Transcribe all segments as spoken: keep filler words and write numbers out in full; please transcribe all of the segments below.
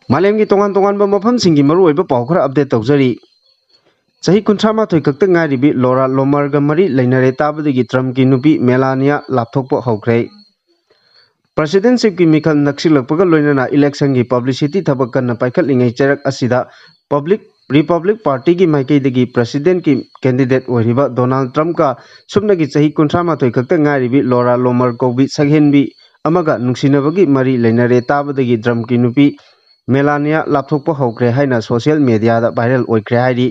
ꯃꯥꯂꯦꯝꯒꯤ ꯇꯣꯉꯥꯟ ꯇꯣꯉꯥꯟꯕ ꯃꯐꯝꯁꯤꯡꯒꯤ ꯃꯔꯨꯑꯣꯏꯕ ꯄꯥꯎ ꯈꯔ ꯑꯞꯗꯦꯠ ꯇꯧꯖꯔꯤ꯫ ꯆꯍꯤ ꯀꯨꯟꯊ꯭ꯔꯥ ꯃꯥꯊꯣꯏ ꯈꯛꯇ ꯉꯥꯏꯔꯤꯕꯤ ꯂꯣꯔꯥ ꯂꯣꯃꯔꯒ ꯃꯔꯤ ꯂꯩꯅꯔꯦ ꯇꯥꯕꯗꯒꯤ ꯇ꯭ꯔꯝꯞꯀꯤ ꯅꯨꯄꯤ ꯃꯦꯂꯥꯅꯤꯌꯥ ꯂꯥꯞꯊꯣꯛꯄ ꯍꯧꯈ꯭ꯔꯦ꯫ ꯄ꯭ꯔꯁꯤꯗꯦꯟꯁꯤꯞꯀꯤ ꯃꯤꯈꯜ ꯅꯛꯁꯤꯜꯂꯛꯄꯒ ꯂꯣꯏꯅꯅ ꯏꯂꯦꯛꯁꯟꯒꯤ ꯄꯕ꯭ꯂꯤꯁꯤꯇꯤ ꯊꯕꯛ ꯀꯟꯅ ꯄꯥꯏꯈꯠꯂꯤꯉꯩ ꯆꯩꯔꯛ ꯑꯁꯤꯗ ꯄꯕ꯭ꯂꯤꯛ ꯔꯤꯄꯕ꯭ꯂꯤꯛ ꯄꯥꯔꯇꯤꯒꯤ ꯃꯥꯏꯀꯩꯗꯒꯤ ꯄ꯭ꯔꯁꯤꯗꯦꯟꯠꯀꯤ ꯀꯦꯟꯗꯤꯗꯦꯠ ꯑꯣꯏꯔꯤꯕ ꯗꯣꯅꯥꯜꯗ ꯇ꯭ꯔꯝꯞꯀ ꯁꯨꯞꯅꯒꯤ ꯆꯍꯤ ꯀꯨꯟꯊ꯭ꯔꯥ ꯃꯥꯊꯣꯏ ꯈꯛꯇ ꯉꯥꯏꯔꯤꯕꯤ ꯂꯣꯔꯥ ꯂꯣꯃꯔ ꯀꯧꯕꯤ ꯁꯛꯍꯦꯟꯕꯤ ꯑꯃꯒ ꯅꯨꯡꯁꯤꯅꯕꯒꯤ ꯃꯔꯤ ꯂꯩꯅꯔꯦ ꯇꯥꯕꯗꯒꯤ ꯇ꯭ꯔꯝꯞꯀꯤ ꯅꯨꯄꯤ ꯃꯦꯂꯥꯅꯤꯌꯥ ꯂꯥꯞꯊꯣꯛꯄ ꯍꯧꯈ꯭ꯔꯦ ꯍꯥꯏꯅ ꯁꯣꯁꯤꯌꯦꯜ ꯃꯦꯗꯤꯌꯥꯗ ꯚꯥꯏꯔꯦꯜ ꯑꯣꯏꯈ꯭ꯔꯦ ꯍꯥꯏꯔꯤ꯫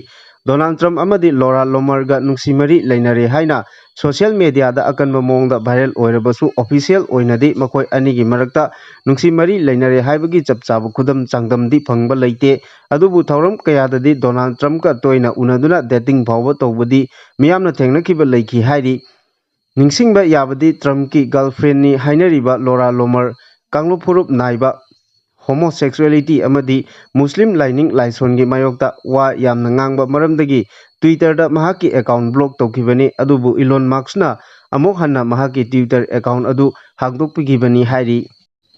ꯗꯣꯅꯥꯜꯗ ꯇ꯭ꯔꯝꯞ ꯑꯃꯗꯤ ꯂꯣꯔꯥ ꯂꯣꯃꯔꯒ ꯅꯨꯡꯁꯤ ꯃꯔꯤ ꯂꯩꯅꯔꯦ ꯍꯥꯏꯅ ꯁꯣꯁꯤꯌꯦꯜ ꯃꯦꯗꯤꯌꯥꯗ ꯑꯀꯟꯕ ꯃꯑꯣꯡꯗ ꯚꯥꯏꯔꯦꯜ ꯑꯣꯏꯔꯕꯁꯨ, ꯑꯣꯐꯤꯁꯤꯌꯦꯜ ꯑꯣꯏꯅꯗꯤ ꯃꯈꯣꯏ ꯑꯅꯤꯒꯤ ꯃꯔꯛꯇ ꯅꯨꯡꯁꯤ ꯃꯔꯤ ꯂꯩꯅꯔꯦ ꯍꯥꯏꯕꯒꯤ ꯆꯞ ꯆꯥꯕ ꯈꯨꯗꯝ ꯆꯥꯡꯗꯝꯗꯤ ꯐꯪꯕ ꯂꯩꯇꯦ꯫ ꯑꯗꯨꯕꯨ ꯊꯧꯔꯝ ꯀꯌꯥꯗꯗꯤ ꯗꯣꯅꯥꯜꯗ ꯇ꯭ꯔꯝꯞꯀ ꯇꯣꯏꯅ ꯎꯅꯗꯨꯅ ꯗꯦꯇꯤꯡ ꯐꯥꯎꯕ ꯇꯧꯕꯗꯤ ꯃꯤꯌꯥꯝꯅ ꯊꯦꯡꯅꯈꯤꯕ ꯂꯩꯈꯤ ꯍꯥꯏꯔꯤ꯫ ꯅꯤꯡꯁꯤꯡꯕ ꯌꯥꯕꯗꯤ ꯇ꯭ꯔꯝꯞꯀꯤ ꯒꯔꯜꯐ꯭ꯔꯦꯟꯅꯤ ꯍꯥꯏꯅꯔꯤꯕ ꯂꯣꯔꯥ ꯂꯣꯃꯔ ꯀꯥꯡꯂꯨꯞ ꯐꯨꯔꯨꯞ ꯅꯥꯏꯕ, ꯍꯣꯃꯣꯁꯦꯛꯁꯨꯋꯦꯂꯤꯇꯤ ꯑꯃꯗꯤ ꯃꯨꯁꯂꯤꯝ ꯂꯥꯏꯅꯤꯡ ꯂꯥꯏꯁꯣꯟꯒꯤ ꯃꯥꯌꯣꯛꯇ ꯋꯥ ꯌꯥꯝꯅ ꯉꯥꯡꯕ ꯃꯔꯝꯗꯒꯤ ꯇ꯭ꯋꯤꯇꯔꯗ ꯃꯍꯥꯛꯀꯤ ꯑꯦꯀꯥꯎꯟ ꯕ꯭ꯂꯣꯛ ꯇꯧꯈꯤꯕꯅꯤ꯫ ꯑꯗꯨꯕꯨ ꯏꯂꯣꯟ ꯃꯥꯛꯁꯅ ꯑꯃꯨꯛ ꯍꯟꯅ ꯃꯍꯥꯛꯀꯤ ꯇ꯭ꯋꯤꯇꯔ ꯑꯦꯀꯥꯎꯟ ꯑꯗꯨ ꯍꯥꯡꯗꯣꯛꯄꯤꯈꯤꯕꯅꯤ ꯍꯥꯏꯔꯤ꯫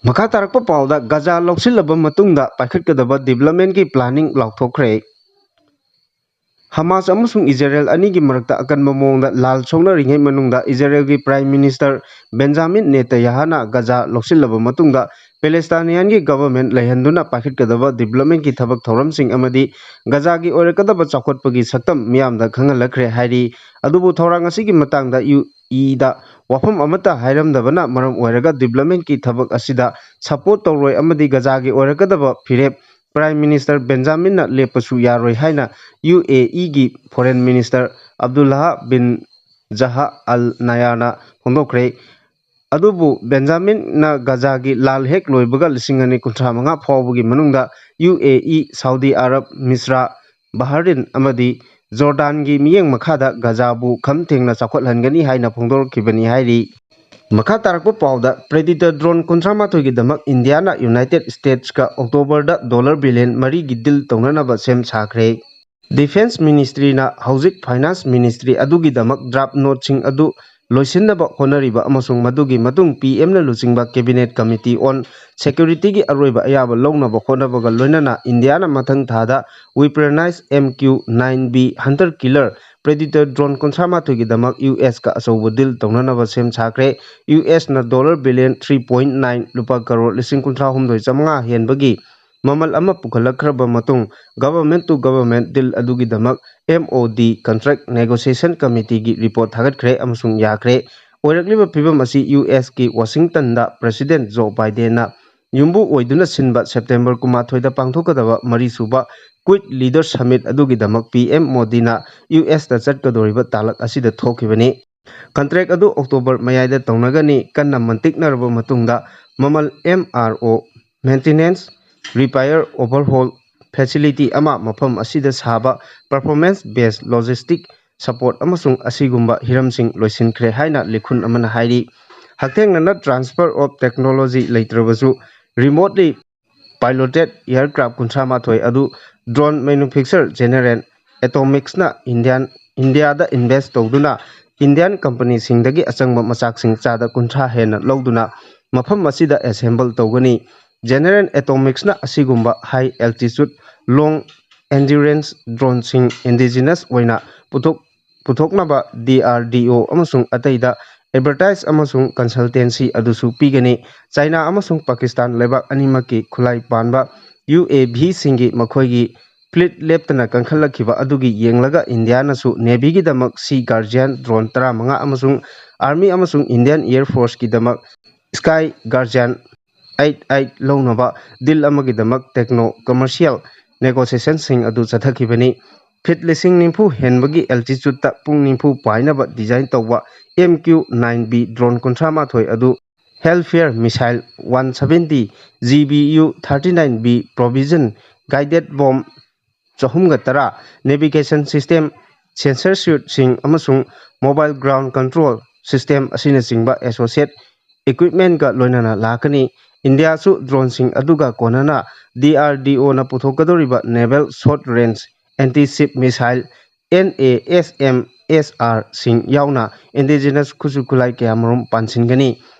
ꯃꯈꯥ ꯇꯥꯔꯛꯄ ꯄꯥꯎꯗ, ꯒꯖꯥ ꯂꯧꯁꯤꯜꯂꯕ ꯃꯇꯨꯡꯗ ꯄꯥꯏꯈꯠꯀꯗꯕ ꯗꯤꯕ꯭ꯂꯞꯃꯦꯟꯠꯀꯤ ꯄ꯭ꯂꯥꯅꯤꯡ ꯂꯥꯎꯊꯣꯛꯈ꯭ꯔꯦ꯫ ꯍꯃꯥꯁ ꯑꯃꯁꯨꯡ ꯏꯖꯔꯦꯜ ꯑꯅꯤꯒꯤ ꯃꯔꯛꯇ ꯑꯀꯟꯕ ꯃꯑꯣꯡꯗ ꯂꯥꯜ ꯁꯣꯛꯅꯔꯤꯉꯩ ꯃꯅꯨꯡꯗ ꯏꯖꯔꯦꯜꯒꯤ ꯄ꯭ꯔꯥꯏꯝ ꯃꯤꯅꯤꯁꯇꯔ ꯕꯦꯟꯖꯥꯃꯤꯟ ꯅꯦꯇꯌꯥꯍꯨꯅ ꯒꯖꯥ ꯂꯧꯁꯤꯜꯂꯕ ꯃꯇꯨꯡꯗ ꯄꯦꯂꯦꯁꯇꯥꯏꯅꯤꯌꯥꯟꯒꯤ ꯒꯚꯔꯟꯃꯦꯟꯠ ꯂꯩꯍꯟꯗꯨꯅ ꯄꯥꯏꯈꯠꯀꯗꯕ ꯗꯤꯕ꯭ꯂꯞꯃꯦꯟꯠꯀꯤ ꯊꯕꯛ ꯊꯧꯔꯝꯁꯤꯡ ꯑꯃꯗꯤ ꯒꯖꯥꯒꯤ ꯑꯣꯏꯔꯛꯀꯗꯕ ꯆꯥꯎꯈꯠꯄꯒꯤ ꯁꯛꯇꯝ ꯃꯤꯌꯥꯝꯗ ꯈꯪꯍꯜꯂꯛꯈ꯭ꯔꯦ ꯍꯥꯏꯔꯤ꯫ ꯑꯗꯨꯕꯨ ꯊꯧꯔꯥꯡ ꯑꯁꯤꯒꯤ ꯃꯇꯥꯡꯗ ꯌꯨ ꯏꯗ ꯋꯥꯐꯝ ꯑꯃꯠꯇ ꯍꯥꯏꯔꯝꯗꯕꯅ ꯃꯔꯝ ꯑꯣꯏꯔꯒ ꯗꯤꯕ꯭ꯂꯞꯃꯦꯟꯠꯀꯤ ꯊꯕꯛ ꯑꯁꯤꯗ ꯁꯄꯣꯔꯠ ꯇꯧꯔꯣꯏ ꯑꯃꯗꯤ ꯒꯖꯥꯒꯤ ꯑꯣꯏꯔꯛꯀꯗꯕ ꯐꯤꯔꯦꯞ ꯄ꯭ꯔꯥꯏꯝ ꯃꯤꯅꯤꯁꯇꯔ ꯕꯦꯟꯖꯥꯃꯤꯟꯅ ꯂꯦꯞꯄꯁꯨ ꯌꯥꯔꯣꯏ ꯍꯥꯏꯅ ꯌꯨ ꯑꯦ ꯏꯒꯤ ꯐꯣꯔꯦꯟ ꯃꯤꯅꯤꯁꯇꯔ ꯑꯕꯗꯨꯜꯂꯥꯍ ꯕꯤꯟ ꯖꯍꯥ ꯑꯜ ꯅꯌꯥꯅ ꯐꯣꯡꯗꯣꯛꯈ꯭ꯔꯦ꯫ ꯑꯗꯨꯕꯨ ꯕꯦꯟꯖꯥꯃꯤꯟꯅ ꯒꯖꯥꯒꯤ ꯂꯥꯜ ꯍꯦꯛ ꯂꯣꯏꯕꯒ ꯂꯤꯁꯤꯡ ꯑꯅꯤ ꯀꯨꯟꯊ꯭ꯔꯥ ꯃꯉꯥ ꯐꯥꯎꯕꯒꯤ ꯃꯅꯨꯡꯗ ꯌꯨ ꯑꯦ ꯏ, ꯁꯥꯎꯗꯤ ꯑꯔꯕ, ꯃꯤꯁ꯭ꯔꯥ, ꯕꯍꯔꯤꯟ ꯑꯃꯗꯤ ꯖꯣꯔꯗꯥꯟꯒꯤ ꯃꯤꯠꯌꯦꯡ ꯃꯈꯥꯗ ꯒꯖꯥꯕꯨ ꯈꯝ ꯊꯦꯡꯅ ꯆꯥꯎꯈꯠꯍꯟꯒꯅꯤ ꯍꯥꯏꯅ ꯐꯣꯡꯗꯣꯔꯛꯈꯤꯕꯅꯤ ꯍꯥꯏꯔꯤ꯫ ꯃꯈꯥ ꯇꯥꯔꯛꯄ ꯄꯥꯎꯗ, ꯄ꯭ꯔꯦꯗꯤꯇꯔ ꯗ꯭ꯔꯣꯟ ꯀꯨꯟꯊ꯭ꯔꯥ ꯃꯥꯊꯣꯏꯒꯤꯗꯃꯛ ꯏꯟꯗꯤꯌꯥꯅ ꯌꯨꯅꯥꯏꯇꯦꯗ ꯁ꯭ꯇꯦꯠꯁꯀ ꯑꯣꯛꯇꯣꯕꯔꯗ ꯗꯣꯂꯔ ꯕꯤꯂꯤꯌꯟ ꯃꯔꯤꯒꯤ ꯗꯤꯜ ꯇꯧꯅꯅꯕ ꯁꯦꯝ ꯁꯥꯈ꯭ꯔꯦ꯫ Defence Ministryꯅ ꯍꯧꯖꯤꯛ Finance Ministry ꯑꯗꯨꯒꯤꯗꯃꯛ draft noteꯁꯤꯡ ꯑꯗꯨ ꯂꯣꯏꯁꯤꯟꯅꯕ ꯍꯣꯠꯅꯔꯤꯕ ꯑꯃꯁꯨꯡ ꯃꯗꯨꯒꯤ ꯃꯇꯨꯡ P Mꯅ ꯂꯨꯆꯤꯡꯕ Cabinet Committee on Securityꯒꯤ ꯑꯔꯣꯏꯕ ꯑꯌꯥꯕ ꯂꯧꯅꯕ ꯍꯣꯠꯅꯕꯒ ꯂꯣꯏꯅꯅ ꯏꯟꯗꯤꯌꯥꯅ ꯃꯊꯪ ꯊꯥꯗ Weaponized M Q nine B Hunter Killer Predator drone ꯀꯨꯟꯊ꯭ꯔꯥ ꯃꯥꯊꯣꯏꯒꯤꯗꯃꯛ U S ꯀ ꯑꯆꯧꯕ deal ꯇꯧꯅꯅꯕ ꯁꯦꯝ ꯁꯥꯈ꯭ꯔꯦ꯫ U S ꯅ dollar billion three point nine, ꯂꯨꯄꯥ ꯀꯔꯣꯔ ꯂꯤꯁꯤꯡ ꯀꯨꯟꯊ꯭ꯔꯥ ꯍꯨꯝꯗꯣꯏ ꯆꯥꯃꯉꯥ ꯍꯦꯟꯕꯒꯤ ꯃꯃꯜ ꯑꯃ ꯄꯨꯈꯠꯂꯛꯈ꯭ꯔꯕ ꯃꯇꯨꯡ, government to government deal ꯑꯗꯨꯒꯤꯗꯃꯛ M O D Contract Negotiation Committeeꯒꯤ report ꯊꯥꯒꯠꯈ꯭ꯔꯦ ꯑꯃꯁꯨꯡ ꯌꯥꯈ꯭ꯔꯦ꯫ ꯑꯣꯏꯔꯛꯂꯤꯕ ꯐꯤꯕꯝ ꯑꯁꯤ U S ꯀꯤ Washingtonꯗ President Joe Bidenꯅ ꯌꯨꯝꯕꯨ ꯑꯣꯏꯗꯨꯅ ꯁꯤꯟꯕ September ꯀꯨꯟꯃꯥꯊꯣꯏꯗ ꯄꯥꯡꯊꯣꯛꯀꯗꯕ ꯃꯔꯤꯁꯨꯕ Quad Leader Summit ꯑꯗꯨꯒꯤꯗꯃꯛ P M ꯃꯣꯗꯤꯅ U S ꯇ ꯆꯠꯀꯗꯧꯔꯤꯕ ꯇꯥꯂꯛ ꯑꯁꯤꯗ ꯊꯣꯛꯈꯤꯕꯅꯤ꯫ Contract ꯑꯗꯨ October ꯃꯌꯥꯏꯗ ꯇꯧꯅꯒꯅꯤ꯫ ꯀꯟꯅ ꯃꯟꯇꯤꯛꯅꯔꯕ ꯃꯇꯨꯡꯗ ꯃꯃꯜ M R O, maintenance, repair, overhaul facility ꯑꯃ ꯃꯐꯝ ꯑꯁꯤꯗ ꯁꯥꯕ, performance based logistic support ꯑꯃꯁꯨꯡ ꯑꯁꯤꯒꯨꯝꯕ ꯍꯤꯔꯝꯁꯤꯡ ꯂꯣꯏꯁꯤꯟꯈ꯭ꯔꯦ ꯍꯥꯏꯅ ꯂꯤꯈꯨꯟ ꯑꯃꯅ ꯍꯥꯏꯔꯤ꯫ ꯍꯛꯊꯦꯡꯅꯅ transfer of technology ꯂꯩꯇ꯭ꯔꯕꯁꯨ, remotely piloted aircraft ꯀꯨꯟꯊ꯭ꯔꯥ ꯃꯥꯊꯣꯏ ꯑꯗꯨ drone manufacturer General Atomicsꯅ Indian, ꯏꯟꯗꯤꯌꯥꯗ invest ꯇꯧꯗꯨꯅ Indian companyꯁꯤꯡꯗꯒꯤ ꯑꯆꯪꯕ ꯃꯆꯥꯛꯁꯤꯡ ꯆꯥꯗ ꯀꯨꯟꯊ꯭ꯔꯥ ꯍꯦꯟꯅ ꯂꯧꯗꯨꯅ ꯃꯐꯝ ꯑꯁꯤꯗ assemble ꯇꯧꯒꯅꯤ꯫ General Atomicsꯅ ꯑꯁꯤꯒꯨꯝꯕ high altitude, long endurance droneꯁꯤꯡ indigenous ꯑꯣꯏꯅ ꯄꯨꯊꯣꯛ-, ꯄꯨꯊꯣꯛꯅꯕ D R D O ꯑꯃꯁꯨꯡ ꯑꯇꯩꯗ advertise ꯑꯃꯁꯨꯡ consultancy ꯑꯗꯨꯁꯨ ꯄꯤꯒꯅꯤ꯫ ꯆꯥꯏꯅꯥ ꯑꯃꯁꯨꯡ ꯄꯥꯀꯤꯁꯇꯥꯟ ꯂꯩꯕꯥꯛ ꯑꯅꯤꯃꯛꯀꯤ ꯈꯨꯠꯂꯥꯏ ꯄꯥꯟꯕ U A Vꯁꯤꯡꯒꯤ ꯃꯈꯣꯏꯒꯤ fleet ꯂꯦꯞꯇꯅ ꯀꯟꯈꯠꯂꯛꯈꯤꯕ ꯑꯗꯨꯒꯤ ꯌꯦꯡꯂꯒ ꯏꯟꯗꯤꯌꯥꯅꯁꯨ Navyꯒꯤꯗꯃꯛ Sea Guardian drone ꯇꯔꯥꯃꯉꯥ ꯑꯃꯁꯨꯡ Army ꯑꯃꯁꯨꯡ Indian Air Forceꯀꯤꯗꯃꯛ Sky Guardian eight eight ꯂꯧꯅꯕ deal ꯑꯃꯒꯤꯗꯃꯛ techno commercial negotiationꯁꯤꯡ ꯑꯗꯨ ꯆꯠꯊꯈꯤꯕꯅꯤ꯫ Feet ꯂꯤꯁꯤꯡ ꯅꯤꯐꯨ ꯍꯦꯟꯕꯒꯤ altitudeꯇ ꯄꯨꯡ ꯅꯤꯐꯨ ꯄꯥꯏꯅꯕ design ꯇꯧꯕ M Q nine B drone ꯀꯨꯟꯊ꯭ꯔꯥ ꯃꯥꯊꯣꯏ ꯑꯗꯨ Hellfire missile one seventy, G B U thirty nine B provision, guided bomb ꯆꯍꯨꯝꯒ ꯇꯔꯥ, navigation system, sensor suitꯁꯤꯡ ꯑꯃꯁꯨꯡ mobile ground control system ꯑꯁꯤꯅꯆꯤꯡꯕ associate equipmentꯀ ꯂꯣꯏꯅꯅ ꯂꯥꯛꯀꯅꯤ꯫ ꯏꯟꯗꯤꯌꯥꯁꯨ droneꯁꯤꯡ ꯑꯗꯨꯒ ꯀꯣꯟꯅꯅ D R D Oꯅ ꯄꯨꯊꯣꯛꯀꯗꯧꯔꯤꯕ naval short range anti ship missile, N A S M S ꯑꯥꯔꯁꯤꯡ ꯌꯥꯎꯅ ꯏꯟꯗꯤꯖꯤꯅꯁ ꯈꯨꯠꯁꯨ ꯈꯨꯠꯂꯥꯏ ꯀꯌꯥꯃꯔꯨꯝ ꯄꯥꯟꯁꯤꯟꯒꯅꯤ꯫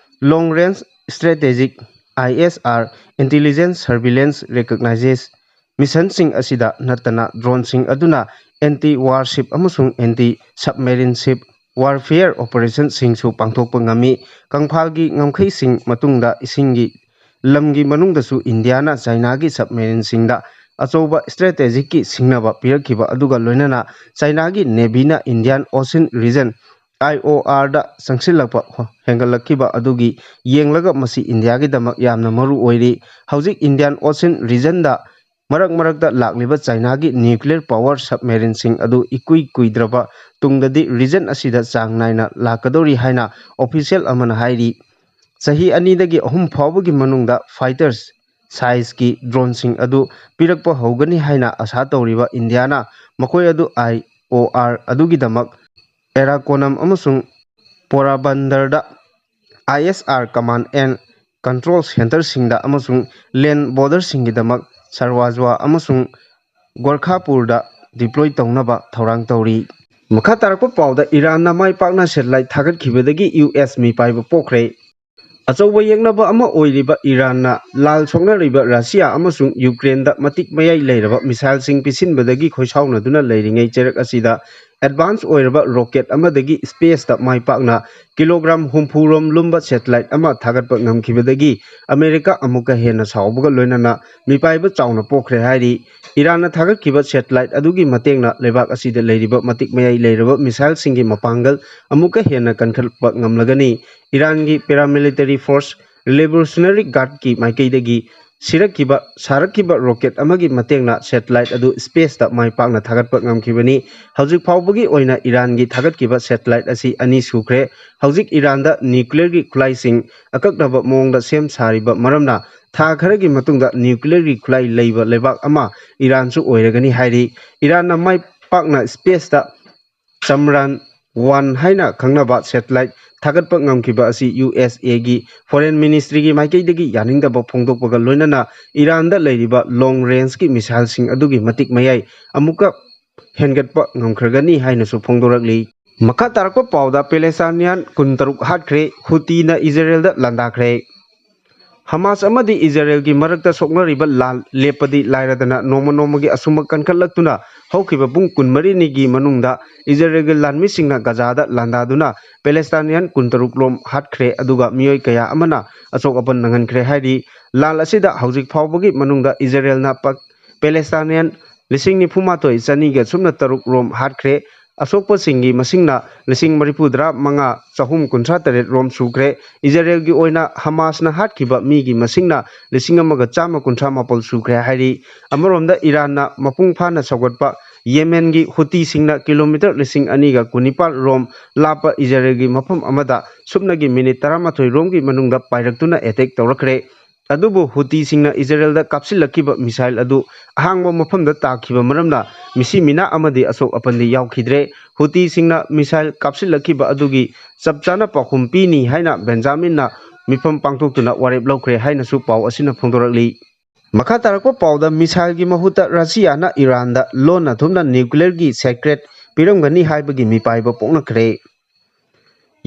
Long range strategic I S R intelligence surveillance reconnaissance ꯃꯤꯁꯟꯁꯤꯡ ꯑꯁꯤꯗ ꯅꯠꯇꯅ ꯗ꯭ꯔꯣꯟꯁꯤꯡ ꯑꯗꯨꯅ ꯑꯦꯟꯇꯤ ꯋꯥꯔꯁꯤꯞ ꯑꯃꯁꯨꯡ ꯑꯦꯟꯇꯤ ꯁꯕꯃꯦꯔꯤꯟ ꯁꯤꯞ ꯋꯥꯔꯐꯤꯌꯔ ꯑꯣꯄꯔꯦꯁꯟꯁꯤꯡꯁꯨ ꯄꯥꯡꯊꯣꯛꯄ ꯉꯝꯃꯤ꯫ ꯀꯪꯐꯥꯜꯒꯤ ꯉꯝꯈꯩꯁꯤꯡ ꯃꯇꯨꯡꯗ ꯏꯁꯤꯡꯒꯤ ꯂꯝꯒꯤ ꯃꯅꯨꯡꯗꯁꯨ ꯏꯟꯗꯤꯌꯥꯅ ꯆꯥꯏꯅꯥꯒꯤ ꯁꯕꯃꯦꯔꯤꯟꯁꯤꯡꯗ ꯑꯆꯧꯕ ꯁ꯭ꯇ꯭ꯔꯦꯇꯦꯖꯤꯛꯀꯤ ꯁꯤꯡꯅꯕ ꯄꯤꯔꯛꯈꯤꯕ ꯑꯗꯨꯒ ꯂꯣꯏꯅꯅ ꯆꯥꯏꯅꯥꯒꯤ ꯅꯦꯚꯤꯅ Indian ocean region, I O ꯑꯥꯔꯗ ꯆꯪꯁꯤꯜꯂꯛꯄ ꯍꯦꯟꯒꯠꯂꯛꯈꯤꯕ ꯑꯗꯨꯒꯤ ꯌꯦꯡꯂꯒ ꯃꯁꯤ ꯏꯟꯗꯤꯌꯥꯒꯤꯗꯃꯛ ꯌꯥꯝꯅ ꯃꯔꯨ ꯑꯣꯏꯔꯤ꯫ ꯍꯧꯖꯤꯛ ꯏꯟꯗꯤꯌꯥꯟ ꯑꯣꯁꯤꯟ ꯔꯤꯖꯟꯗ ꯃꯔꯛ ꯃꯔꯛꯇ ꯂꯥꯛꯂꯤꯕ ꯆꯥꯏꯅꯥꯒꯤ ꯅ꯭ꯌꯨꯀ꯭ꯂꯤꯌꯔ ꯄꯥꯋꯔ ꯁꯕꯃꯦꯔꯤꯟꯁꯤꯡ ꯑꯗꯨ ꯏꯀꯨꯏ ꯀꯨꯏꯗ꯭ꯔꯕ ꯇꯨꯡꯗꯗꯤ ꯔꯤꯖꯟ ꯑꯁꯤꯗ ꯆꯥꯡ ꯅꯥꯏꯅ ꯂꯥꯛꯀꯗꯧꯔꯤ ꯍꯥꯏꯅ ꯑꯣꯐꯤꯁꯤꯌꯦꯜ ꯑꯃꯅ ꯍꯥꯏꯔꯤ꯫ ꯆꯍꯤ ꯑꯅꯤꯗꯒꯤ ꯑꯍꯨꯝ ꯐꯥꯎꯕꯒꯤ ꯃꯅꯨꯡꯗ ꯐꯥꯏꯇꯔꯁ ꯁꯥꯏꯖꯀꯤ ꯗ꯭ꯔꯣꯟꯁꯤꯡ ꯑꯗꯨ ꯄꯤꯔꯛꯄ ꯍꯧꯒꯅꯤ ꯍꯥꯏꯅ ꯑꯥꯁꯥ ꯇꯧꯔꯤꯕ ꯏꯟꯗꯤꯌꯥꯅ ꯃꯈꯣꯏ ꯑꯗꯨ ꯑꯥꯏ ꯑꯣ ꯑꯥꯔ ꯑꯗꯨꯒꯤꯗꯃꯛ ꯑꯦꯔꯥꯀꯣꯅꯝ ꯑꯃꯁꯨꯡ ꯄꯣꯔꯥꯕꯟꯗꯔꯗ ꯑꯥꯏ S R common and control ꯁꯦꯟꯇꯔꯁꯤꯡꯗ ꯑꯃꯁꯨꯡ ꯂꯦꯟ ꯕꯣꯔꯗꯔꯁꯤꯡꯒꯤꯗꯃꯛ ꯁꯔꯋꯥꯖꯋꯥ ꯑꯃꯁꯨꯡ ꯒꯣꯔꯈꯥꯄꯨꯔꯗ ꯗꯤꯄ꯭ꯂꯣꯏ ꯇꯧꯅꯕ ꯊꯧꯔꯥꯡ ꯇꯧꯔꯤ꯫ ꯃꯈꯥ ꯇꯥꯔꯛꯄ ꯄꯥꯎꯗ ꯏꯔꯥꯟꯅ ꯃꯥꯏ ꯄꯥꯛꯅ ꯁꯦꯇꯦꯂꯥꯏꯠ ꯊꯥꯒꯠꯈꯤꯕꯗꯒꯤ ꯌꯨ ꯑꯦꯁ ꯃꯤꯄꯥꯏꯕ ꯄꯣꯛꯈ꯭ꯔꯦ꯫ ꯑꯆꯧꯕ ꯌꯦꯛꯅꯕ ꯑꯃ ꯑꯣꯏꯔꯤꯕ ꯏꯔꯥꯟꯅ ꯂꯥꯜ ꯁꯣꯛꯅꯔꯤꯕ ꯔꯁꯤꯌꯥ ꯑꯃꯁꯨꯡ ꯌꯨꯀ꯭ꯔꯦꯟꯗ ꯃꯇꯤꯛ ꯃꯌꯥꯏ ꯂꯩꯔꯕ ꯃꯤꯁꯥꯏꯜꯁꯤꯡ ꯄꯤꯁꯤꯟꯕꯗꯒꯤ ꯈꯣꯏꯁꯥꯎꯅꯗꯨꯅ ꯂꯩꯔꯤꯉꯩ ꯆꯩꯔꯛ ꯑꯁꯤꯗ ꯑꯦꯗꯚꯥꯟꯁ ꯑꯣꯏꯔꯕ ꯔꯣꯀꯦꯠ ꯑꯃꯗꯒꯤ ꯁ꯭ꯄꯦꯁꯇ ꯃꯥꯏ ꯄꯥꯛꯅ ꯀꯤꯂꯣꯒ꯭ꯔꯥꯝ ꯍꯨꯝꯐꯨ ꯔꯣꯝ ꯂꯨꯝꯕ ꯁꯦꯇꯦꯂꯥꯏꯠ ꯑꯃ ꯊꯥꯒꯠꯄ ꯉꯝꯈꯤꯕꯗꯒꯤ ꯑꯃꯦꯔꯤꯀꯥ ꯑꯃꯨꯛꯀ ꯍꯦꯟꯅ ꯁꯥꯎꯕꯒ ꯂꯣꯏꯅꯅ ꯃꯤꯄꯥꯏꯕ ꯆꯥꯎꯅ ꯄꯣꯛꯈ꯭ꯔꯦ ꯍꯥꯏꯔꯤ꯫ ꯏꯔꯥꯟꯅ ꯊꯥꯒꯠꯈꯤꯕ ꯁꯦꯇꯦꯂꯥꯏꯠ ꯑꯗꯨꯒꯤ ꯃꯇꯦꯡꯅ ꯂꯩꯕꯥꯛ ꯑꯁꯤꯗ ꯂꯩꯔꯤꯕ ꯃꯇꯤꯛ ꯃꯌꯥꯏ ꯂꯩꯔꯕ ꯃꯤꯁꯥꯏꯜꯁꯤꯡꯒꯤ ꯃꯄꯥꯡꯒꯜ ꯑꯃꯨꯛꯀ ꯍꯦꯟꯅ ꯀꯟꯈꯠꯄ ꯉꯝꯂꯒꯅꯤ꯫ ꯏꯔꯥꯟꯒꯤ ꯄꯦꯔꯥꯃꯤꯂꯤꯇꯔꯤ ꯐꯣꯔꯁ ꯔꯦꯚꯣꯂꯨꯁꯅꯔꯤ ꯒꯥꯔꯗꯀꯤ ꯃꯥꯏꯀꯩꯗꯒꯤ ꯁꯤꯔꯛꯈꯤꯕ ꯁꯥꯔꯛꯈꯤꯕ ꯔꯣꯀꯦꯠ ꯑꯃꯒꯤ ꯃꯇꯦꯡꯅ ꯁꯦꯇꯦꯂꯥꯏꯠ ꯑꯗꯨ ꯁ꯭ꯄꯦꯁꯇ ꯃꯥꯏ ꯄꯥꯛꯅ ꯊꯥꯒꯠꯄ ꯉꯝꯈꯤꯕꯅꯤ꯫ ꯍꯧꯖꯤꯛ ꯐꯥꯎꯕꯒꯤ ꯑꯣꯏꯅ ꯏꯔꯥꯟꯒꯤ ꯊꯥꯒꯠꯈꯤꯕ ꯁꯦꯇꯦꯂꯥꯏꯠ ꯑꯁꯤ ꯑꯅꯤ ꯁꯨꯈ꯭ꯔꯦ꯫ ꯍꯧꯖꯤꯛ ꯏꯔꯥꯟꯗ ꯅ꯭ꯌꯨꯀ꯭ꯂꯤꯌꯔꯒꯤ ꯈꯨꯠꯂꯥꯏꯁꯤꯡ ꯑꯀꯛꯅꯕ ꯃꯑꯣꯡꯗ ꯁꯦꯝ ꯁꯥꯔꯤꯕ ꯃꯔꯝꯅ ꯊꯥ ꯈꯔꯒꯤ ꯃꯇꯨꯡꯗ ꯅ꯭ꯌꯨꯀ꯭ꯂꯤꯌꯔꯒꯤ ꯈꯨꯠꯂꯥꯏ ꯂꯩꯕ ꯂꯩꯕꯥꯛ ꯑꯃ ꯏꯔꯥꯟꯁꯨ ꯑꯣꯏꯔꯒꯅꯤ ꯍꯥꯏꯔꯤ꯫ ꯏꯔꯥꯟꯅ ꯃꯥꯏ ꯄꯥꯛꯅ ꯁ꯭ꯄꯦꯁꯇ ꯆꯝꯔꯥꯟ ꯋꯥꯟ ꯍꯥꯏꯅ ꯈꯪꯅꯕ ꯁꯦꯇꯦꯂꯥꯏꯠ ꯊꯥꯒꯠꯄ ꯉꯝꯈꯤꯕ ꯑꯁꯤ ꯌꯨ ꯑꯦꯁ ꯑꯦꯒꯤ ꯐꯣꯔꯦꯟ ꯃꯤꯅꯤꯁꯇ꯭ꯔꯤꯒꯤ ꯃꯥꯏꯀꯩꯗꯒꯤ ꯌꯥꯅꯤꯡꯗꯕ ꯐꯣꯡꯗꯣꯛꯄꯒ ꯂꯣꯏꯅꯅ ꯏꯔꯥꯟꯗ ꯂꯩꯔꯤꯕ ꯂꯣꯡ ꯔꯦꯟꯖꯀꯤ ꯃꯤꯁꯥꯏꯜꯁꯤꯡ ꯑꯗꯨꯒꯤ ꯃꯇꯤꯛ ꯃꯌꯥꯏ ꯑꯃꯨꯛꯀ ꯍꯦꯟꯒꯠꯄ ꯉꯝꯈ꯭ꯔꯒꯅꯤ ꯍꯥꯏꯅꯁꯨ ꯐꯣꯡꯗꯣꯔꯛꯂꯤ꯫ ꯃꯈꯥ ꯇꯥꯔꯛꯄ ꯄꯥꯎꯗ ꯄꯦꯂꯦꯁꯇꯥꯏꯅꯤꯌꯥꯟ ꯀꯨꯟꯇꯔꯨꯛ ꯍꯥꯠꯈ꯭ꯔꯦ, ꯍꯨꯇꯤꯅ ꯏꯖꯔꯦꯜꯗ ꯂꯥꯟꯗꯥꯈ꯭ꯔꯦ꯫ ꯍꯃꯥꯁ ꯑꯃꯗꯤ ꯏꯖꯔꯦꯜꯒꯤ ꯃꯔꯛꯇ ꯁꯣꯛꯅꯔꯤꯕ ꯂꯥꯟ ꯂꯦꯞꯄꯗꯤ ꯂꯥꯏꯔꯗꯅ ꯅꯣꯡꯃ ꯅꯣꯡꯃꯒꯤ ꯑꯁꯨꯝꯃꯛ ꯀꯟꯈꯠꯂꯛꯇꯨꯅ ꯍꯧꯈꯤꯕ ꯄꯨꯡ ꯀꯨꯟꯃꯔꯤꯅꯤꯒꯤ ꯃꯅꯨꯡꯗ ꯏꯖꯔꯦꯜꯒꯤ ꯂꯥꯟꯃꯤꯁꯤꯡꯅ ꯒꯖꯥꯗ ꯂꯥꯟꯗꯥꯗꯨꯅ ꯄꯦꯂꯦꯁꯇꯥꯏꯅꯤꯌꯥꯟ ꯀꯨꯟꯇꯔꯨꯛ ꯔꯣꯝ ꯍꯥꯠꯈ꯭ꯔꯦ, ꯑꯗꯨꯒ ꯃꯤꯑꯣꯏ ꯀꯌꯥ ꯑꯃꯅ ꯑꯁꯣꯛ ꯑꯄꯟ ꯅꯪꯍꯟꯈ꯭ꯔꯦ ꯍꯥꯏꯔꯤ꯫ ꯂꯥꯟ ꯑꯁꯤꯗ ꯍꯧꯖꯤꯛ ꯐꯥꯎꯕꯒꯤ ꯃꯅꯨꯡꯗ ꯏꯖꯔꯦꯜꯅ ꯄꯛ-, ꯄꯦꯂꯦꯁꯇꯥꯏꯅꯤꯌꯥꯟ ꯂꯤꯁꯤꯡ ꯅꯤꯐꯨ ꯃꯥꯊꯣꯏ ꯆꯅꯤꯒ ꯁꯨꯞꯅ ꯇꯔꯨꯛ ꯔꯣꯝ ꯍꯥꯠꯈ꯭ꯔꯦ꯫ ꯑꯁꯣꯛꯄꯁꯤꯡꯒꯤ ꯃꯁꯤꯡꯅ ꯂꯤꯁꯤꯡ ꯃꯔꯤꯐꯨ ꯇꯔꯥ ꯃꯉꯥ ꯆꯍꯨꯝ ꯀꯨꯟꯊ꯭ꯔꯥ ꯇꯔꯦꯠ ꯔꯣꯝ ꯁꯨꯈ꯭ꯔꯦ꯫ ꯏꯖꯔꯦꯜꯒꯤ ꯑꯣꯏꯅ ꯍꯃꯥꯁꯅ ꯍꯥꯠꯈꯤꯕ ꯃꯤꯒꯤ ꯃꯁꯤꯡꯅ ꯂꯤꯁꯤꯡ ꯑꯃꯒ ꯆꯥꯝꯃ ꯀꯨꯟꯊ꯭ꯔꯥ ꯃꯥꯄꯜ ꯁꯨꯈ꯭ꯔꯦ ꯍꯥꯏꯔꯤ꯫ ꯑꯃꯔꯣꯝꯗ ꯏꯔꯥꯟꯅ ꯃꯄꯨꯡ ꯐꯥꯅ ꯁꯧꯒꯠꯄ ꯌꯦꯃꯦꯟꯒꯤ ꯍꯨꯇꯤꯁꯤꯡꯅ ꯀꯤꯂꯣꯃꯤꯇꯔ ꯂꯤꯁꯤꯡ ꯑꯅꯤꯒ ꯀꯨꯟꯅꯤꯄꯥꯜ ꯔꯣꯝ ꯂꯥꯞꯄ ꯏꯖꯔꯦꯜꯒꯤ ꯃꯐꯝ ꯑꯃꯗ ꯁꯨꯞꯅꯒꯤ ꯃꯤꯅꯤꯠ ꯇꯔꯥꯃꯥꯊꯣꯏ ꯔꯣꯝꯒꯤ ꯃꯅꯨꯡꯗ ꯄꯥꯏꯔꯛꯇꯨꯅ ꯑꯦꯇꯦꯛ ꯇꯧꯔꯛꯈ꯭ꯔꯦ꯫ ꯑꯗꯨꯕꯨ ꯍꯨꯇꯤꯁꯤꯡꯅ ꯏꯖꯔꯦꯜꯗ ꯀꯥꯞꯁꯤꯜꯂꯛꯈꯤꯕ ꯃꯤꯁꯥꯏꯜ ꯑꯗꯨ ꯑꯍꯥꯡꯕ ꯃꯐꯝꯗ ꯇꯥꯈꯤꯕ ꯃꯔꯝꯅ ꯃꯤꯁꯤ ꯃꯤꯅꯥ ꯑꯃꯗꯤ ꯑꯁꯣꯛ ꯑꯄꯟꯗꯤ ꯌꯥꯎꯈꯤꯗ꯭ꯔꯦ꯫ ꯍꯨꯇꯤꯁꯤꯡꯅ ꯃꯤꯁꯥꯏꯜ ꯀꯥꯞꯁꯤꯜꯂꯛꯈꯤꯕ ꯑꯗꯨꯒꯤ ꯆꯞ ꯆꯥꯅ ꯄꯥꯎꯈꯨꯝ ꯄꯤꯅꯤ ꯍꯥꯏꯅ ꯕꯦꯟꯖꯥꯃꯤꯟꯅ ꯃꯤꯐꯝ ꯄꯥꯡꯊꯣꯛꯇꯨꯅ ꯋꯥꯔꯦꯞ ꯂꯧꯈ꯭ꯔꯦ ꯍꯥꯏꯅꯁꯨ ꯄꯥꯎ ꯑꯁꯤꯅ ꯐꯣꯡꯗꯣꯔꯛꯂꯤ꯫ ꯃꯈꯥ ꯇꯥꯔꯛꯄ ꯄꯥꯎꯗ ꯃꯤꯁꯥꯏꯜꯒꯤ ꯃꯍꯨꯠꯇ ꯔꯁꯤꯌꯥꯅ ꯏꯔꯥꯟꯗ ꯂꯣꯟꯅ ꯊꯨꯝꯅ ꯅ꯭ꯌꯨꯀ꯭ꯂꯤꯌꯔꯒꯤ ꯁꯦꯀ꯭ꯔꯦꯠ ꯄꯤꯔꯝꯒꯅꯤ ꯍꯥꯏꯕꯒꯤ ꯃꯤꯄꯥꯏꯕ ꯄꯣꯛꯅꯈ꯭ꯔꯦ꯫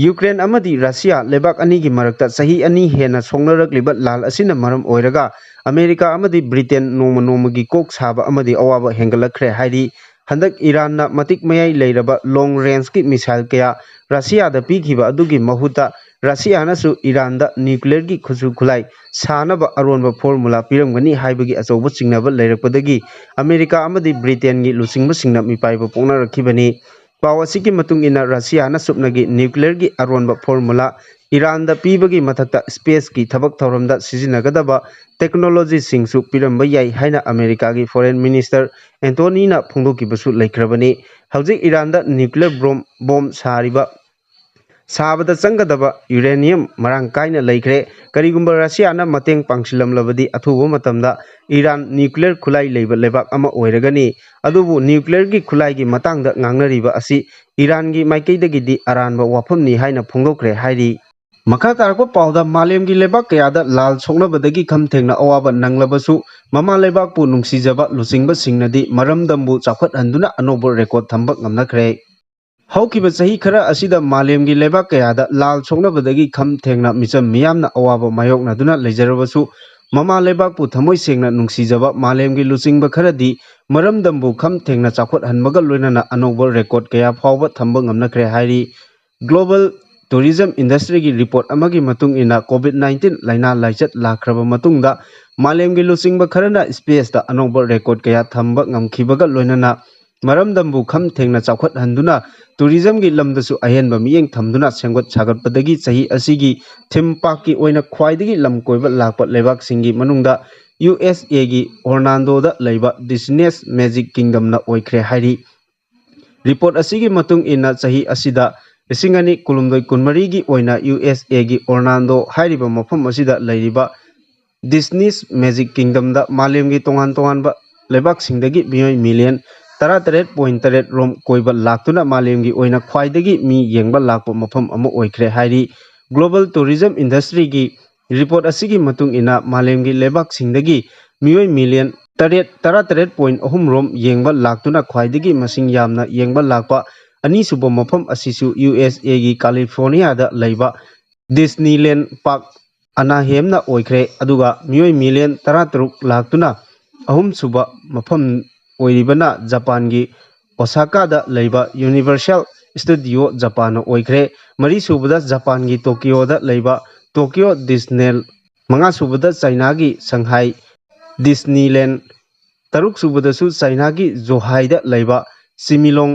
ꯌꯨꯀ꯭ꯔꯦꯟ ꯑꯃꯗꯤ ꯔꯁꯤꯌꯥ ꯂꯩꯕꯥꯛ ꯑꯅꯤꯒꯤ ꯃꯔꯛꯇ ꯆꯍꯤ ꯑꯅꯤ ꯍꯦꯟꯅ ꯁꯣꯛꯅꯔꯛꯂꯤꯕ ꯂꯥꯜ ꯑꯁꯤꯅ ꯃꯔꯝ ꯑꯣꯏꯔꯒ ꯑꯃꯦꯔꯤꯀꯥ ꯑꯃꯗꯤ ꯕ꯭ꯔꯤꯇꯦꯟ ꯅꯣꯡꯃ ꯅꯣꯡꯃꯒꯤ ꯀꯣꯛ ꯁꯥꯕ ꯑꯃꯗꯤ ꯑꯋꯥꯕ ꯍꯦꯟꯒꯠꯂꯛꯈ꯭ꯔꯦ ꯍꯥꯏꯔꯤ꯫ ꯍꯟꯗꯛ ꯏꯔꯥꯟꯅ ꯃꯇꯤꯛ ꯃꯌꯥꯏ ꯂꯩꯔꯕ ꯂꯣꯡ ꯔꯦꯟꯖꯀꯤ ꯃꯤꯁꯥꯏꯜ ꯀꯌꯥ ꯔꯁꯤꯌꯥꯗ ꯄꯤꯈꯤꯕ ꯑꯗꯨꯒꯤ ꯃꯍꯨꯠꯇ ꯔꯁꯤꯌꯥꯅꯁꯨ ꯏꯔꯥꯟꯗ ꯅ꯭ꯌꯨꯀ꯭ꯂꯤꯌꯔꯒꯤ ꯈꯨꯠꯁꯨ ꯈꯨꯠꯂꯥꯏ ꯁꯥꯅꯕ ꯑꯔꯣꯟꯕ ꯐꯣꯔꯃꯨꯂꯥ ꯄꯤꯔꯝꯒꯅꯤ ꯍꯥꯏꯕꯒꯤ ꯑꯆꯧꯕ ꯆꯤꯡꯅꯕ ꯂꯩꯔꯛꯄꯗꯒꯤ ꯑꯃꯦꯔꯤꯀꯥ ꯑꯃꯗꯤ ꯕ꯭ꯔꯤꯇꯦꯟꯒꯤ ꯂꯨꯆꯤꯡꯕꯁꯤꯡꯅ ꯃꯤꯄꯥꯏꯕ ꯄꯣꯛꯅꯔꯛꯈꯤꯕꯅꯤ꯫ ꯄꯥꯎ ꯑꯁꯤꯒꯤ ꯃꯇꯨꯡ ꯏꯟꯅ ꯔꯁꯤꯌꯥꯅ ꯁꯨꯞꯅꯒꯤ ꯅ꯭ꯌꯨꯀ꯭ꯂꯤꯌꯔꯒꯤ ꯑꯔꯣꯟꯕ ꯐꯣꯔꯃꯨꯂꯥ ꯏꯔꯥꯟꯗ ꯄꯤꯕꯒꯤ ꯃꯊꯛꯇ ꯁ꯭ꯄꯦꯁꯀꯤ ꯊꯕꯛ ꯊꯧꯔꯝꯗ ꯁꯤꯖꯤꯟꯅꯒꯗꯕ ꯇꯦꯛꯅꯣꯂꯣꯖꯤꯁꯤꯡꯁꯨ ꯄꯤꯔꯝꯕ ꯌꯥꯏ ꯍꯥꯏꯅ ꯑꯃꯦꯔꯤꯀꯥꯒꯤ ꯐꯣꯔꯦꯟ ꯃꯤꯅꯤꯁꯇꯔ ꯑꯦꯟꯇꯣꯅꯤꯅ ꯐꯣꯡꯗꯣꯛꯈꯤꯕꯁꯨ ꯂꯩꯈ꯭ꯔꯕꯅꯤ꯫ ꯍꯧꯖꯤꯛ ꯏꯔꯥꯟꯗ ꯅ꯭ꯌꯨꯀ꯭ꯂꯤꯌꯔ ꯕ꯭ꯔꯣꯝ-, ꯕꯣꯝ ꯁꯥꯔꯤꯕ ꯁꯥꯕꯗ ꯆꯪꯒꯗꯕ ꯌꯨꯔꯦꯅꯤꯌꯝ ꯃꯔꯥꯡ ꯀꯥꯏꯅ ꯂꯩꯈ꯭ꯔꯦ꯫ ꯀꯔꯤꯒꯨꯝꯕ ꯔꯁꯤꯌꯥꯅ ꯃꯇꯦꯡ ꯄꯥꯡꯁꯤꯜꯂꯝꯂꯕꯗꯤ ꯑꯊꯨꯕ ꯃꯇꯝꯗ ꯏꯔꯥꯟ ꯅ꯭ꯌꯨꯀ꯭ꯂꯤꯌꯔ ꯈꯨꯠꯂꯥꯏ ꯂꯩꯕ ꯂꯩꯕꯥꯛ ꯑꯃ ꯑꯣꯏꯔꯒꯅꯤ꯫ ꯑꯗꯨꯕꯨ ꯅ꯭ꯌꯨꯀ꯭ꯂꯤꯌꯔꯒꯤ ꯈꯨꯠꯂꯥꯏꯒꯤ ꯃꯇꯥꯡꯗ ꯉꯥꯡꯅꯔꯤꯕ ꯑꯁꯤ ꯏꯔꯥꯟꯒꯤ ꯃꯥꯏꯀꯩꯗꯒꯤꯗꯤ ꯑꯔꯥꯟꯕ ꯋꯥꯐꯝꯅꯤ ꯍꯥꯏꯅ ꯐꯣꯡꯗꯣꯛꯈ꯭ꯔꯦ ꯍꯥꯏꯔꯤ꯫ ꯃꯈꯥ ꯇꯥꯔꯛꯄ ꯄꯥꯎꯗ ꯃꯥꯂꯦꯝꯒꯤ ꯂꯩꯕꯥꯛ ꯀꯌꯥꯗ ꯂꯥꯜ ꯁꯣꯛꯅꯕꯗꯒꯤ ꯈꯝ ꯊꯦꯡꯅ ꯑꯋꯥꯕ ꯅꯪꯂꯕꯁꯨ ꯃꯃꯥ ꯂꯩꯕꯥꯛꯄꯨ ꯅꯨꯡꯁꯤꯖꯕ ꯂꯨꯆꯤꯡꯕꯁꯤꯡꯅꯗꯤ ꯃꯔꯝꯗꯝꯕꯨ ꯆꯥꯎꯈꯠꯍꯟꯗꯨꯅ ꯑꯅꯧꯕ ꯔꯦꯀꯣꯔꯗ ꯊꯝꯕ ꯉꯝꯅꯈ꯭ꯔꯦ꯫ ꯍꯧꯈꯤꯕ ꯆꯍꯤ ꯈꯔ ꯑꯁꯤꯗ ꯃꯥꯂꯦꯝꯒꯤ ꯂꯩꯕꯥꯛ ꯀꯌꯥꯗ ꯂꯥꯜ ꯁꯣꯛꯅꯕꯗꯒꯤ ꯈꯝ ꯊꯦꯡꯅ ꯃꯤꯆꯝ ꯃꯤꯌꯥꯝꯅ ꯑꯋꯥꯕ ꯃꯥꯌꯣꯛꯅꯗꯨꯅ ꯂꯩꯖꯔꯕꯁꯨ ꯃꯃꯥ ꯂꯩꯕꯥꯛꯄꯨ ꯊꯃꯣꯏ ꯁꯦꯡꯅ ꯅꯨꯡꯁꯤꯖꯕ ꯃꯥꯂꯦꯝꯒꯤ ꯂꯨꯆꯤꯡꯕ ꯈꯔꯗꯤ ꯃꯔꯝꯗꯝꯕꯨ ꯈꯝ ꯊꯦꯡꯅ ꯆꯥꯎꯈꯠꯍꯟꯕꯒ ꯂꯣꯏꯅꯅ ꯑꯅꯧꯕ ꯔꯦꯀꯣꯔꯗ ꯀꯌꯥ ꯐꯥꯎꯕ ꯊꯝꯕ ꯉꯝꯅꯈ꯭ꯔꯦ ꯍꯥꯏꯔꯤ꯫ Global Tourism Industryꯒꯤ ꯔꯤꯄꯣꯔꯠ ꯑꯃꯒꯤ ꯃꯇꯨꯡ ꯏꯟꯅ COVID nineteen ꯂꯥꯏꯅꯥ ꯂꯥꯏꯆꯠ ꯂꯥꯛꯈ꯭ꯔꯕ ꯃꯇꯨꯡꯗ ꯃꯥꯂꯦꯝꯒꯤ ꯂꯨꯆꯤꯡꯕ ꯈꯔꯅ ꯁ꯭ꯄꯦꯁꯇ ꯑꯅꯧꯕ ꯔꯦꯀꯣꯔꯗ ꯀꯌꯥ ꯊꯝꯕ ꯉꯝꯈꯤꯕꯒ ꯂꯣꯏꯅꯅ ꯃꯔꯝꯗꯝꯕꯨ ꯈꯝ ꯊꯦꯡꯅ ꯆꯥꯎꯈꯠꯍꯟꯗꯨꯅ ꯇꯨꯔꯤꯖꯝꯒꯤ ꯂꯝꯗꯁꯨ ꯑꯍꯦꯟꯕ ꯃꯤꯠꯌꯦꯡ ꯊꯝꯗꯨꯅ ꯁꯦꯝꯒꯠ ꯁꯥꯒꯠꯄꯗꯒꯤ ꯆꯍꯤ ꯑꯁꯤꯒꯤ ꯊꯤꯝ ꯄꯥꯔꯛꯀꯤ ꯑꯣꯏꯅ ꯈ꯭ꯋꯥꯏꯗꯒꯤ ꯂꯝ ꯀꯣꯏꯕ ꯂꯥꯛꯄ ꯂꯩꯕꯥꯛꯁꯤꯡꯒꯤ ꯃꯅꯨꯡꯗ ꯌꯨ ꯑꯦꯁ ꯑꯦꯒꯤ ꯑꯣꯔꯂꯥꯟꯗꯣꯗ ꯂꯩꯕ ꯗꯤꯁꯅꯦꯁ ꯃꯦꯖꯤꯛ ꯀꯤꯡꯗꯝꯅ ꯑꯣꯏꯈ꯭ꯔꯦ ꯍꯥꯏꯔꯤ꯫ ꯔꯤꯄꯣꯔꯠ ꯑꯁꯤꯒꯤ ꯃꯇꯨꯡ ꯏꯟꯅ ꯆꯍꯤ ꯑꯁꯤꯗ ꯂꯤꯁꯤꯡ ꯑꯅꯤ ꯀꯨꯟꯍꯨꯝꯗꯣꯏ ꯀꯨꯟꯃꯔꯤꯒꯤ ꯑꯣꯏꯅ ꯌꯨ ꯑꯦꯁ ꯑꯦꯒꯤ ꯑꯣꯔꯂꯥꯟꯗꯣ ꯍꯥꯏꯔꯤꯕ ꯃꯐꯝ ꯑꯁꯤꯗ ꯂꯩꯔꯤꯕ ꯗꯤꯁꯅꯤꯁ ꯃꯦꯖꯤꯛ ꯀꯤꯡꯗꯝꯗ ꯃꯥꯂꯦꯝꯒꯤ ꯇꯣꯉꯥꯟ ꯇꯣꯉꯥꯟꯕ ꯂꯩꯕꯥꯛꯁꯤꯡꯗꯒꯤ ꯃꯤꯑꯣꯏ ꯃꯤꯂꯤꯌꯟ ꯇꯔꯥꯇꯔꯦꯠ ꯄꯣꯏꯟ ꯇꯔꯦꯠ ꯔꯣꯝ ꯀꯣꯏꯕ ꯂꯥꯛꯇꯨꯅ ꯃꯥꯂꯦꯝꯒꯤ ꯑꯣꯏꯅ ꯈ꯭ꯋꯥꯏꯗꯒꯤ ꯃꯤ ꯌꯦꯡꯕ ꯂꯥꯛꯄ ꯃꯐꯝ ꯑꯃ ꯑꯣꯏꯈ꯭ꯔꯦ ꯍꯥꯏꯔꯤ꯫ Global Tourism Industryꯒꯤ ꯔꯤꯄꯣꯔꯠ ꯑꯁꯤꯒꯤ ꯃꯇꯨꯡ ꯏꯟꯅ ꯃꯥꯂꯦꯝꯒꯤ ꯂꯩꯕꯥꯛꯁꯤꯡꯗꯒꯤ ꯃꯤꯑꯣꯏ ꯃꯤꯂꯤꯌꯟ ꯇꯔꯦꯠ, ꯇꯔꯥꯇꯔꯦꯠ ꯄꯣꯏꯟ ꯑꯍꯨꯝ ꯔꯣꯝ ꯌꯦꯡꯕ ꯂꯥꯛꯇꯨꯅ ꯈ꯭ꯋꯥꯏꯗꯒꯤ ꯃꯁꯤꯡ ꯌꯥꯝꯅ ꯌꯦꯡꯕ ꯂꯥꯛꯄ ꯑꯅꯤꯁꯨꯕ ꯃꯐꯝ ꯑꯁꯤꯁꯨ ꯌꯨ ꯑꯦꯁ ꯑꯦꯒꯤ ꯀꯥꯂꯤꯐꯣꯔꯅꯤꯌꯥꯗ ꯂꯩꯕ ꯗꯤꯁꯅꯤꯂꯦꯟ ꯄꯥꯔꯛ ꯑꯅꯥꯍꯦꯝꯅ ꯑꯣꯏꯈ꯭ꯔꯦ꯫ ꯑꯗꯨꯒ ꯃꯤꯑꯣꯏ ꯃꯤꯂꯤꯌꯟ ꯇꯔꯥꯇꯔꯨꯛ ꯂꯥꯛꯇꯨꯅ ꯑꯍꯨꯝꯁꯨꯕ ꯃꯐꯝ ꯑꯣꯏꯔꯤꯕꯅ ꯖꯄꯥꯟꯒꯤ ꯑꯣꯁꯥꯀꯥꯗ ꯂꯩꯕ ꯌꯨꯅꯤꯚꯔꯁꯦꯜ ꯁ꯭ꯇꯨꯗꯤꯑꯣ ꯖꯄꯥꯟꯅ ꯑꯣꯏꯈ꯭ꯔꯦ꯫ ꯃꯔꯤꯁꯨꯕꯗ ꯖꯄꯥꯟꯒꯤ ꯇꯣꯀꯤꯌꯣꯗ ꯂꯩꯕ ꯇꯣꯀꯤꯌꯣ ꯗꯤꯁꯅꯦꯜ, ꯃꯉꯥꯁꯨꯕꯗ ꯆꯥꯏꯅꯥꯒꯤ ꯁꯪꯍꯥꯏ ꯗꯤꯁꯅꯤꯂꯦꯟ, ꯇꯔꯨꯛꯁꯨꯕꯗꯁꯨ ꯆꯥꯏꯅꯥꯒꯤ ꯖꯣꯍꯥꯏꯗ ꯂꯩꯕ ꯆꯤꯃꯤꯂꯣꯡ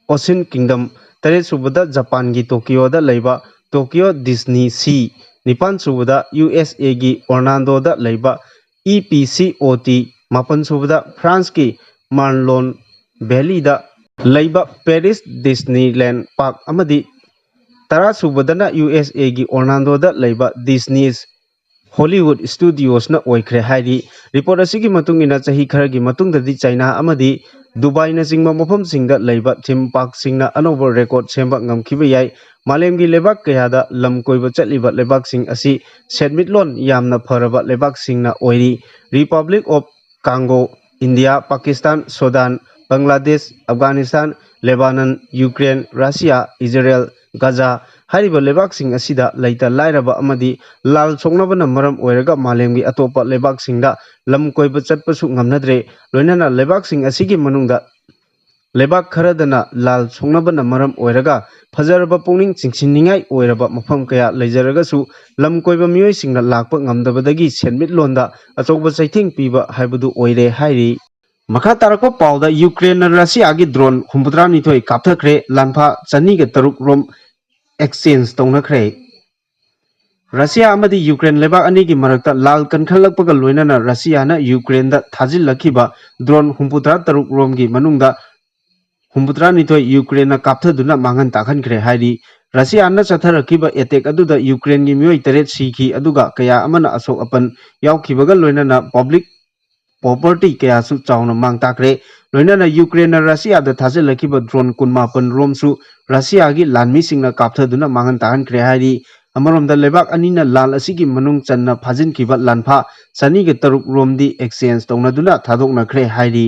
ꯑꯣꯁꯤꯟ ꯀꯤꯡꯗꯝ, ꯇꯔꯦꯠꯁꯨꯕꯗ ꯖꯄꯥꯟꯒꯤ ꯇꯣꯀꯤꯌꯣꯗ ꯂꯩꯕ ꯇꯣꯀꯤꯌꯣ ꯗꯤꯁꯅꯤ ꯁꯤ, ꯅꯤꯄꯥꯟꯁꯨꯕꯗ ꯌꯨ ꯑꯦꯁ ꯑꯦꯒꯤ ꯑꯣꯔꯂꯥꯟꯗꯣꯗ ꯂꯩꯕ ꯏ ꯄꯤ ꯁꯤ ꯑꯣ ꯇꯤ, ꯃꯥꯄꯟꯁꯨꯕꯗ ꯐ꯭ꯔꯥꯟꯁꯀꯤ ꯃꯥꯔꯂꯣꯟ ꯚꯦꯂꯤꯗ ꯂꯩꯕ ꯄꯦꯔꯤꯁ ꯗꯤꯁꯅꯤꯂꯦꯟ ꯄꯥꯔꯛ ꯑꯃꯗꯤ ꯇꯔꯥ ꯁꯨꯕꯗꯅ ꯌꯨ ꯑꯦꯁ ꯑꯦꯒꯤ ꯑꯣꯔꯂꯥꯟꯗꯣꯗ ꯂꯩꯕ ꯗꯤꯁꯅꯤꯁ ꯍꯣꯂꯤꯋꯨꯗ ꯁ꯭ꯇꯨꯗꯤꯑꯣꯁꯅ ꯑꯣꯏꯈ꯭ꯔꯦ ꯍꯥꯏꯔꯤ꯫ ꯔꯤꯄꯣꯔꯠ ꯑꯁꯤꯒꯤ ꯃꯇꯨꯡ ꯏꯟꯅ ꯆꯍꯤ ꯈꯔꯒꯤ ꯃꯇꯨꯡꯗꯗꯤ ꯆꯥꯏꯅꯥ ꯑꯃꯗꯤ ꯗꯨꯕꯥꯏꯅꯆꯤꯡꯕ ꯃꯐꯝꯁꯤꯡꯗ ꯂꯩꯕ ꯊꯤꯝ ꯄꯥꯔꯛꯁꯤꯡꯅ ꯑꯅꯧꯕ ꯔꯦꯀꯣꯔꯗ ꯁꯦꯝꯕ ꯉꯝꯈꯤꯕ ꯌꯥꯏ꯫ ꯃꯥꯂꯦꯝꯒꯤ ꯂꯩꯕꯥꯛ ꯀꯌꯥꯗ ꯂꯝ ꯀꯣꯏꯕ ꯆꯠꯂꯤꯕ ꯂꯩꯕꯥꯛꯁꯤꯡ ꯑꯁꯤ ꯁꯦꯟꯃꯤꯠꯂꯣꯟ ꯌꯥꯝꯅ ꯐꯔꯕ ꯂꯩꯕꯥꯛꯁꯤꯡꯅ ꯑꯣꯏꯔꯤ꯫ Republic of Congo, India, Pakistan, Sudan, Bangladesh, Afghanistan, Lebanon, Ukraine, Russia, Israel, Gaza ꯍꯥꯏꯔꯤꯕ ꯂꯩꯕꯥꯛꯁꯤꯡ ꯑꯁꯤꯗ ꯂꯩꯇ ꯂꯥꯏꯔꯕ ꯑꯃꯗꯤ ꯂꯥꯜ ꯁꯣꯛꯅꯕꯅ ꯃꯔꯝ ꯑꯣꯏꯔꯒ ꯃꯥꯂꯦꯝꯒꯤ ꯑꯇꯣꯞꯄ ꯂꯩꯕꯥꯛꯁꯤꯡꯗ ꯂꯝ ꯀꯣꯏꯕ ꯆꯠꯄꯁꯨ ꯉꯝꯅꯗ꯭ꯔꯦ꯫ ꯂꯣꯏꯅꯅ ꯂꯩꯕꯥꯛꯁꯤꯡ ꯑꯁꯤꯒꯤ ꯃꯅꯨꯡꯗ ꯂꯩꯕꯥꯛ ꯈꯔꯗꯅ ꯂꯥꯜ ꯁꯣꯛꯅꯕꯅ ꯃꯔꯝ ꯑꯣꯏꯔꯒ ꯐꯖꯔꯕ ꯄꯨꯛꯅꯤꯡ ꯆꯤꯡꯁꯤꯟꯅꯤꯡꯉꯥꯏ ꯑꯣꯏꯔꯕ ꯃꯐꯝ ꯀꯌꯥ ꯂꯩꯖꯔꯒꯁꯨ ꯂꯝ ꯀꯣꯏꯕ ꯃꯤꯑꯣꯏꯁꯤꯡꯅ ꯂꯥꯛꯄ ꯉꯝꯗꯕꯗꯒꯤ ꯁꯦꯟꯃꯤꯠꯂꯣꯟꯗ ꯑꯆꯧꯕ ꯆꯩꯊꯦꯡ ꯄꯤꯕ ꯍꯥꯏꯕꯗꯨ ꯑꯣꯏꯔꯦ ꯍꯥꯏꯔꯤ꯫ ꯃꯈꯥ ꯇꯥꯔꯛꯄ ꯄꯥꯎꯗ ꯌꯨꯀ꯭ꯔꯦꯟꯅ ꯔꯁꯤꯌꯥꯒꯤ ꯗ꯭ꯔꯣꯟ ꯍꯨꯝꯐꯨꯇꯔꯥꯅꯤꯊꯣꯏ ꯀꯥꯞꯊꯈ꯭ꯔꯦ, ꯂꯥꯟꯐꯥ ꯆꯅꯤꯒ ꯇꯔꯨꯛ ꯔꯣꯝ ꯑꯦꯛꯁꯆꯦꯟꯖ ꯇꯧꯅꯈ꯭ꯔꯦ꯫ ꯔꯁꯤꯌꯥ ꯑꯃꯗꯤ ꯌꯨꯀ꯭ꯔꯦꯟ ꯂꯩꯕꯥꯛ ꯑꯅꯤꯒꯤ ꯃꯔꯛꯇ ꯂꯥꯜ ꯀꯟꯈꯠꯂꯛꯄꯒ ꯂꯣꯏꯅꯅ ꯔꯁꯤꯌꯥꯅ ꯌꯨꯀ꯭ꯔꯦꯟꯗ ꯊꯥꯖꯤꯜꯂꯛꯈꯤꯕ ꯗ꯭ꯔꯣꯟ ꯍꯨꯝꯐꯨꯇꯔꯥ ꯇꯔꯨꯛ ꯔꯣꯝꯒꯤ ꯃꯅꯨꯡꯗ ꯍꯨꯝꯐꯨꯇꯔꯥꯅꯤꯊꯣꯏ ꯌꯨꯀ꯭ꯔꯦꯟꯅ ꯀꯥꯞꯊꯗꯨꯅ ꯃꯥꯡꯍꯟ ꯇꯥꯛꯍꯟꯈ꯭ꯔꯦ ꯍꯥꯏꯔꯤ꯫ ꯔꯁꯤꯌꯥꯅ ꯆꯠꯊꯔꯛꯈꯤꯕ ꯑꯦꯇꯦꯛ ꯑꯗꯨꯗ ꯌꯨꯀ꯭ꯔꯦꯟꯒꯤ ꯃꯤꯑꯣꯏ ꯇꯔꯦꯠ ꯁꯤꯈꯤ, ꯑꯗꯨꯒ ꯀꯌꯥ ꯑꯃꯅ ꯑꯁꯣꯛ ꯑꯄꯟ ꯌꯥꯎꯈꯤꯕꯒ ꯂꯣꯏꯅꯅ ꯄꯕ꯭ꯂꯤꯛ ꯄ꯭ꯔꯣꯄꯔꯇꯤ ꯀꯌꯥꯁꯨ ꯆꯥꯎꯅ ꯃꯥꯡ ꯇꯥꯛꯈ꯭ꯔꯦ꯫ ꯂꯣꯏꯅꯅ ꯌꯨꯀ꯭ꯔꯦꯟꯅ ꯔꯁꯤꯌꯥꯗ ꯊꯥꯖꯤꯜꯂꯛꯈꯤꯕ ꯗ꯭ꯔꯣꯟ ꯀꯨꯟꯃꯥꯄꯟ ꯔꯣꯝꯁꯨ ꯔꯁꯤꯌꯥꯒꯤ ꯂꯥꯟꯃꯤꯁꯤꯡꯅ ꯀꯥꯞꯊꯗꯨꯅ ꯃꯥꯡꯍꯟ ꯇꯥꯛꯍꯟꯈ꯭ꯔꯦ ꯍꯥꯏꯔꯤ꯫ ꯑꯃꯔꯣꯝꯗ ꯂꯩꯕꯥꯛ ꯑꯅꯤꯅ ꯂꯥꯜ ꯑꯁꯤꯒꯤ ꯃꯅꯨꯡ ꯆꯟꯅ ꯐꯥꯖꯤꯟꯈꯤꯕ ꯂꯥꯟꯐꯥ ꯆꯅꯤꯒ ꯇꯔꯨꯛ ꯔꯣꯝꯗꯤ ꯑꯦꯛꯁꯆꯦꯟꯖ ꯇꯧꯅꯗꯨꯅ ꯊꯥꯗꯣꯛꯅꯈ꯭ꯔꯦ ꯍꯥꯏꯔꯤ꯫